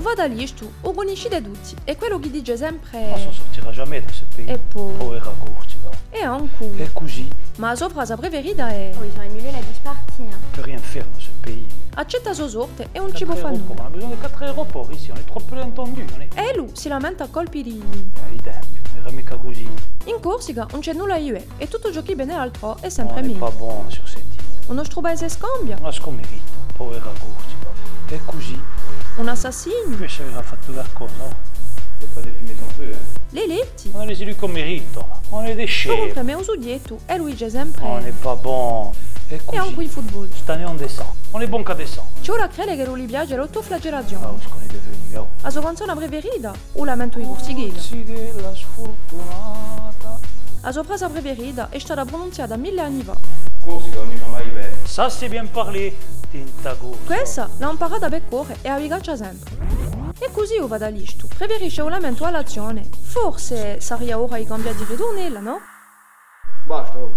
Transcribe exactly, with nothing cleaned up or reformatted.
Fatalistu, u cunniscite tutti, hè quellu chì dice sempre: On s'en sortira jamais dans ce pays. È po... Povera Corsica. È ancu. Hè cusì. Ma a so frasa preferita hè: Oh, ils ont annulé la beach party, hein. On peut rien faire dans ce pays. Accetta a so sorte è ùn ci pò fà nulla. On a besoin de quatre aéroports ici, on est trop peu entendu, on est... È ellu si lamenta à colpi di... Eh, ai tempi, ùn era micca cusì. In Corsica ùn ci hè nulla di bè, è tuttu ciò chì vene d'altrò hè sempre megliu. On n'est pas bon sur cette île. U nostru paese scambia. Ùn a scummerita, povera Corsica. Hè cusì. Un assassinu. Puis ça avrà fattu qualcosa, oh. Y a pas de fumée sans feu, hein. L'eletti. On a les élus qu'on mérite, on est des chefs. Puru prem'è u sughjettu, è ellu dice sempre: On n'est pas bon. Hè cusì. È ancu in football. Cette année on descend. On est bon qu'à descendre. Ci vole à crede ch'ellu li piace l'autoflagellazione. Ah, où est-ce qu'on est devenu, oh. A so canzona preferita, u lamentu di Cursichella. Cursichella sfurtunata. A so frasa preferita hè stata prununziata mille anni fà. Corsica ùn ni fà mai bè. Ça c'est bien parlé, tinta Corsica. Quessa l'hà amparata per core è a vi caccia sempre. È cusì u fatalistu preferisce u lamentu à l'azzione. Forse saria ora di cambià di riturnella, nò? Basta, oh.